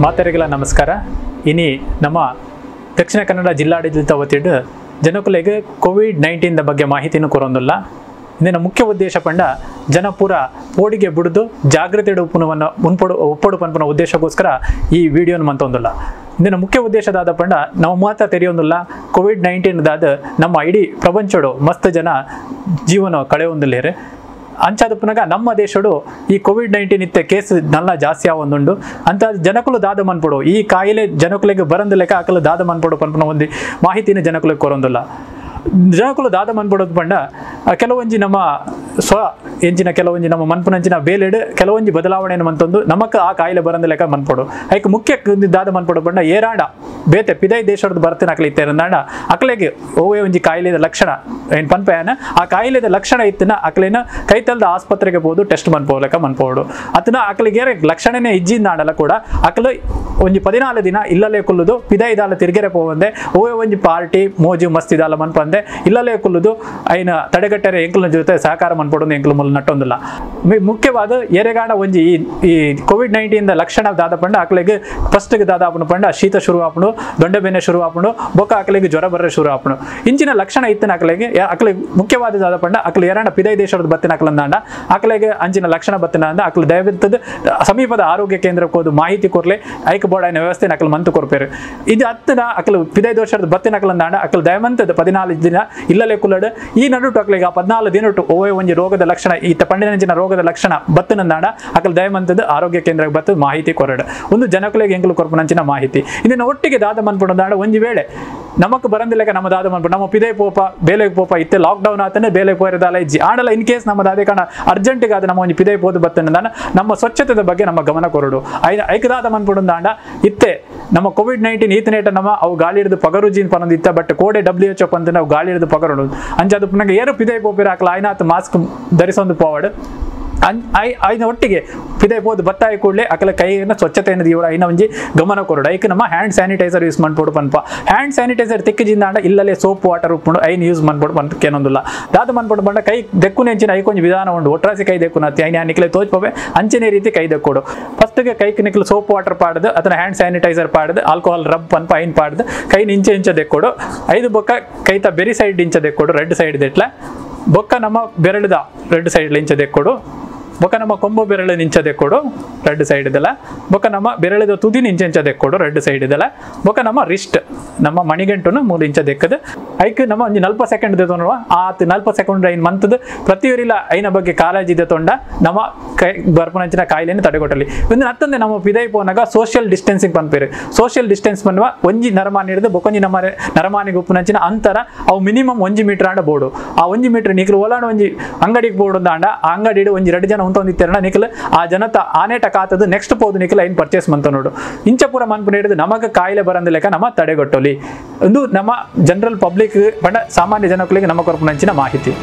ಮಾತರಿಗಳ ನಮಸ್ಕಾರ. ಇನಿ ನಮ್ಮ ದಕ್ಷಿಣ ಕನ್ನಡ ಜಿಲ್ಲಾಡಳಿತ ವತಿಯಿಂದ ಜನಕುಲೆಗೆ ಕೋವಿಡ್-19 ಬಗ್ಗೆ ಮಾಹಿತಿಯನ್ನು ಕೊರೊಂದುಲ್ಲ. ಇಂದಿನ ಮುಖ್ಯ ಉದ್ದೇಶ ಪಂಡ ಜನಪುರ ಪೋಡಿಗೆ ಬುಡಿದು ಜಾಗೃತಿ ಉಪ್ಪುನವನ್ನು ಉಪ್ಪಡು ಪನ್ಪುನ ಉದ್ದೇಶಕ್ಕೋಸ್ಕರ ಈ ವಿಡಿಯೋನ ಮಂತೊಂದುಲ್ಲ. ಇಂದಿನ ಮುಖ್ಯ ಉದ್ದೇಶದಾದ ಪಂಡ ನಾವು ಮಾತ್ರ ತೆರೆಯೊಂದುಲ್ಲ, ಕೋವಿಡ್-19 ದಾದ ನಮ್ಮ ಇಡೀ ಪ್ರಪಂಚಡು ಮಸ್ತ್ ಜನ ಜೀವನ ಕಳೆಯೊಂದುಲ್ಲೇರೆ. ಅಂಚಾದ ಪುನಗ ನಮ್ಮ ದೇಶಡು ಈ ಕೋವಿಡ್-19 ಇತ್ತೆ ಕೇಸ್ ನಲ್ಲ ಜಾಸ್ತಿ ಆವೊಂದುಂಡು. ಅಂತ ಜನಕುಲು ದಾದ ಮನ್ಪೊಡು, ಈ ಕಾಯಿಲೆ ಜನಕುಲೆಗ್ ಬರಂದು ಲೆಕ್ಕ ಅಕಲು ದಾದ ಮನ್ಪೊಡು ಪನ್ಪುನ ಒಂದು ಮಾಹಿತಿನ ಜನಕುಲೆಗ್ ಕೊರೊಂದುಲ್ಲ. ಜನಕುಲು ದಾದ ಮನ್ಪೊಡೋದು ಪಂಡ ಕೆಲವೊಂಜಿ ನಮ್ಮ ಸ್ವ ಎಂಚಿನ ಕೆಲವೊಂಜಿ ನಮ್ಮ ಮನ್ಪುನಂಚಿನ ಬೇಲೆಡ್ ಕೆಲವೊಂಜಿ ಬದಲಾವಣೆಯನ್ನು ಮಂತೊಂದು ನಮಕ್ ಆ ಕಾಯಿಲೆ ಬರಂದು ಲೆಕ್ಕ ಮನ್ಪೊಡು. ಐಕ್ ಮುಖ್ಯ ದಾದ ಮನ್ಪೊಡು ಪಂಡ ಏರಾಂಡ ಬೇತೆ ಪಿದೈ ದೇಶದ ಬರ್ತಿನ ಅಕಲೆ ಇತ್ತೇರಂದಾಂಡ ಅಕಲೆಗೆ ಓವೇ ಒಂಜಿ ಕಾಯಿಲೆದ ಲಕ್ಷಣ ಏನು ಪನ್ಪಯಾನ ಆ ಕಾಯಿಲೆದ ಲಕ್ಷಣ ಇತ್ತಿನ ಅಕಲೇನ ಕೈತಲ್ದ ಆಸ್ಪತ್ರೆಗೆ ಹೋದು ಟೆಸ್ಟ್ ಮನ್ಪೋಲೆಕ್ಕ ಮನ್ಪೋಡು. ಅತನ ಅಕಲಿಗೆ ಲಕ್ಷಣನೇ ಇಜ್ಜಿಂದಾಂಡಲ ಕೂಡ ಅಕಲು ಒಂಜಿ 14 ದಿನ ಇಲ್ಲಲೇ ಕುಲ್ಲುದು ಪಿದೈದಾಲ ತಿರ್ಗೆರೆ ಪೋವಂದೆ ಓವೇ ಒಂಜಿ ಪಾರ್ಟಿ ಮೋಜು ಮಸ್ತಿದಾಲ ಮನ್ಪಂದೆ ಇಲ್ಲಲೇ ಕುಲ್ಲುದು ಐನ ತಡೆಗಟ್ಟರೆ ಎಂಕಲ್ನ ಜೊತೆ ಸಹಕಾರ ಮನ್ಪೊಡು ಎಂಕಲು ಮೂಲ ನಟ್ಟೊಂದಿಲ್ಲ. ಮುಖ್ಯವಾದ ಎರೆಗಾಡ ಒಂಜಿ ಈ ಕೋವಿಡ್-19 ಲಕ್ಷಣ ದಾದ ಪಂಡ ಅಕಲೆಗೆ ಫಸ್ಟ್ಗೆ ದಾದ ಆಪುಂಡು ಪಂಡ ಶೀತ ಶುರು ಆಪುಂಡು, ದೊಂಡೆ ಶುರು ಆಪುಂಡು, ಬೊಕ್ಕ ಅಕಲೆಗೆ ಜ್ವರ ಬರ್ರೆ ಶುರು ಆಪುಂಡು. ಇಂಚಿನ ಲಕ್ಷಣ ಇತ್ತಿನ ಅಕಲೆಗೆ ಅಕಲೆ ಮುಖ್ಯವಾದ ದಾದ ಪಂಡ ಅಕಲೆ ಎರಾಂಡ ಪಿದೈ ದೇಶದ ಬತ್ತಿನ ಅಕಲಂದಾಂಡ ಅಕಲೆಗೆ ಅಂಚಿನ ಲಕ್ಷಣ ಬತ್ತಿನ ಅಂದ ಅಕಲು ದಯವಿತ್ತದ ಸಮೀಪದ ಆರೋಗ್ಯ ಕೇಂದ್ರಕ್ಕೆ ಹೋದು ಮಾಹಿತಿ ಕೊರ್ಲೆ ಐಕ್ ಬೋರ್ಡ್ ಐನ ವ್ಯವಸ್ಥೆ ಅಕಲು ಮಂತು ಕೊರ್ಪೇರು. ಇದು ಹತ್ತಿನ ಅಕಲು ಪಿದೈ ದೇಶದ ಬತ್ತಿನ ಅಕಲಂದಾಂಡ ಅಕಲು ದಯವಂತದ 14 ದಿನ ಇಲ್ಲಲೇ ಕುಲ್ಲಡು. ಈ ನಡುಟು ಅಕಲೆಗೆ ಆ 14 ದಿನಟು ಓವೇ ಒಂಜಿ ರೋಗದ ಲಕ್ಷಣ ಈತ ಪಂಡಿನಂಚಿನ ರೋಗದ ಲಕ್ಷಣ ಬತ್ತಿನಂದಾಂಡ ಅಕಲು ದಯವಂತದ ಆರೋಗ್ಯ ಕೇಂದ್ರಕ್ಕೆ ಬತ್ತು ಮಾಹಿತಿ ಕೊರಡು. ಒಂದು ಜನಕುಲೆಗೆ ಎಂಕಲು ಕೊರ್ಪುನಂಚಿನ ಮಾಹಿತಿ. ಇಂದಿನ ಒಟ್ಟಿಗೆ ದಾದ ಮನ್ಪುಂಡಾಂಡ ಒಂಜಿ ವೇಳೆ ನಮಕ್ ಬರಂದಿಲ್ಲಕ ನಮ್ಮ ದಾದ ಮನ್ಪು ನಮ್ಮ ಪಿದೆ ಪೋಪ ಬೇಲೆಗೆ ಪೋಪ ಇತ್ತೆ ಲಾಕ್ಡೌನ್ ಆತನೆ ಬೇಲೆಗೆ ಪೋಯಿರದಾಲ ಇಜ್ಜಿ ಆಂಡಲ ಇನ್ ಕೇಸ್ ನಮ್ಮ ದಾದೆ ಕಾಣ ಅರ್ಜೆಂಟಿಗೆ ಆದ ನಮ್ಮ ಒಂಜಿ ಪಿದೆ ಪೋದು ಬತ್ತನಂದಾಂಡ ನಮ್ಮ ಸ್ವಚ್ಛತೆದ ಬಗ್ಗೆ ನಮ್ಮ ಗಮನ ಕೊರಡು. ಐಕದಾದ ಮನ್ಪುಂಡಾಂಡ ಇತ್ತೆ ನಮ್ಮ ಕೋವಿಡ್-19 ಈತನೇಟ ನಮ್ಮ ಅವು ಗಾಳಿ ಹಿಡಿದು ಪಗರುಜಿ ಪನೊಂದು ಇತ್ತ, ಬಟ್ ಕೋಡೆ WHO ಪಂತ ನಾವು ಗಾಳಿ ಹಿಡಿದು ಪಗರುಡು. ಅಂಚಾದ ಪುನಗ ಏರು ಪಿದೆ ಪೋಪಿರ ಅಕಲ ಆಯ್ನಾತ್ ಮಾಸ್ಕ್ ಧರಿಸೊಂದು ಪೋವಡು. ಐನ ಒಟ್ಟಿಗೆ ಪಿದೆ ಪೋದು ಬತ್ತಾಯಿ ಕೂಡಲೇ ಅಕಲ ಕೈಯನ್ನು ಸ್ವಚ್ಛತೆಯನ್ನು ಇವರ ಐನ ಒಂಜಿ ಗಮನ ಕೊರಡು. ಐಕ್ ನಮ್ಮ hand sanitiser use ಮನ್ಪೊಡು ಪನ್ಪ. ಹ್ಯಾಂಡ್ ಸ್ಯಾನಿಟೈಸರ್ ತಿಕ್ಕಿಜಿಂದಾಂಡ ಇಲ್ಲಲೇ ಸೋಪ್ ವಾಟರ್ ಉಪ್ಪುಂಡು ಐನ್ ಯೂಸ್ ಮನ್ಪೊಡು ಪನ್ಪ ಕೇನೊಂದುಲ್ಲ. ದಾದ ಮನ್ಪೊಡು ಪಂಡ ಕೈ ದೆಕ್ಕುನೆಂಚಿನ ಐಕೊಂಜಿ ವಿಧಾನ ಉಂಡು. ಒಟ್ರಾಸಿ ಕೈ ದೆಕ್ಕುನತ್ತಿ ಐನ ನಿಕ್ಲೆ ತೋಜ್ಪವೆ ಅಂಚನೆ ರೀತಿ ಕೈ ದೆಕ್ಕೋಡು. ಫಸ್ಟ್ಗೆ ಕೈಗೆ ನಿಕ್ಲು ಸೋಪ್ ವಾಟರ್ ಪಾಡದು ಅಥವಾ ಹ್ಯಾಂಡ್ ಸ್ಯಾನಿಟೈಸರ್ ಪಾಡದು ಆಲ್ಕೋಹಾಲ್ ರಬ್ ಪನ್ಪ ಐನ್ ಪಾಡದು ಕೈ ಇಂಚೆ ಇಂಚ ದೆಕ್ಕೋಡು. ಐದು ಬೊಕ್ಕ ಕೈತ ಬೆರಿ ಸೈಡ್ ಇಂಚ ದೆಕ್ಕೋಡು ರೆಡ್ ಸೈಡ್ ದೆಟ್ಲ ಬೊಕ್ಕ ನಮ್ಮ ಬೆರಳುದ ರೆಡ್ ಸೈಡ್ ಇಂಚ ದೆಕ್ಕೋಡು, ಬೊಕ್ಕ ನಮ್ಮ ಕೊಂಬು ಬೆರಳು ನಿಂಚ ದೆಕ್ಕೋಡು ರೆಡ್ ಸೈಡ್ ಇದೆಲ್ಲ, ಬೊಕ್ಕ ನಮ್ಮ ಬೆರಳಿದ ತುದಿ ನಿಂಚ ಇಂಚ ದೆಕ್ಕೋಡು ರೆಡ್ ಸೈಡ್ ಇದೆಲ್ಲ, ಬೊಕ್ಕ ನಮ್ಮ ರಿಸ್ಟ್ ನಮ್ಮ ಮಣಿಗಂಟುನು 3 ಇಂಚ ದೆಕ್ಕದು. ಐಕ್ ನಮ್ಮ ಒಂಜಿ 40 ಸೆಕೆಂಡ್ ದೆತೊನುವ ಆತ್ 40 ಸೆಕೆಂಡ್ ಐನ್ ಮಂತದ ಪ್ರತಿಯೊರಿಲ ಐನ ಬಗ್ಗೆ ಕಾಳಜಿ ದೆತೊಂಡ ನಮ್ಮ ಕೈ ಬರ್ಪುನಂಚಿನ ಕಾಯಿಲೆಯನ್ನು ತಡೆಗಟ್ಟಲಿ. ಒಂದು ಹತ್ತಂದೆ ನಮ್ಮ ಪಿದೈ ಪೋನಾಗ ಸೋಷಿಯಲ್ ಡಿಸ್ಟೆನ್ಸಿಂಗ್ ಪನ್ಪೇರು. ಸೋಷಿಯಲ್ ಡಿಸ್ಟೆನ್ಸ್ ಪನ್ನುವ ಒಂಜಿ ನರಮಾನಿ ಹಿಡಿದು ಬೊಕೊಂಜಿ ನಮ್ಮ ನರಮಾನಿಗೆ ಉಪ್ಪುನಂಚಿನ ಅಂತರ ಅವು ಮಿನಿಮಮ್ 1 ಮೀಟರ್ ಆಂಡ ಬೋಡು. ಆ 1 ಮೀಟರ್ ನಿಕ್ಲು ಓಲಾಂಡ ಒಂಜಿ ಅಂಗಡಿಗೆ ಬೋಡು ಅಂದ ಆ ಅಂಗಡಿ ಒಂಜಿ 2 ಜನ ಉಂತೊಂದಿತ್ತೆರಣ ನಿಕ್ಲು ಆ ಜನತ ಆನೇಟ ಕಾತದು ನೆಕ್ಸ್ಟ್ ಪೋದು ನಿಕ್ಲು ಐನ್ ಪರ್ಚೇಸ್ ಮಂತ ನೋಡು. ಇಂಚಪುರ ಮನ್ಪು ಹಿಡಿದು ನಮಗ ಕಾಯಿಲೆ ಬರಂದ ಲೆಕ್ಕ ನಮ್ಮ ತಡೆಗಟ್ಟಲಿ. ಒಂದು ನಮ್ಮ ಜನರಲ್ ಪಬ್ಲಿಕ್ ಪಂಡ ಸಾಮಾನ್ಯ ಜನಗಳಿಗೆ ನಮ್ಮ ಕೊರಪುನಂಚಿನ ಮಾಹಿತಿ.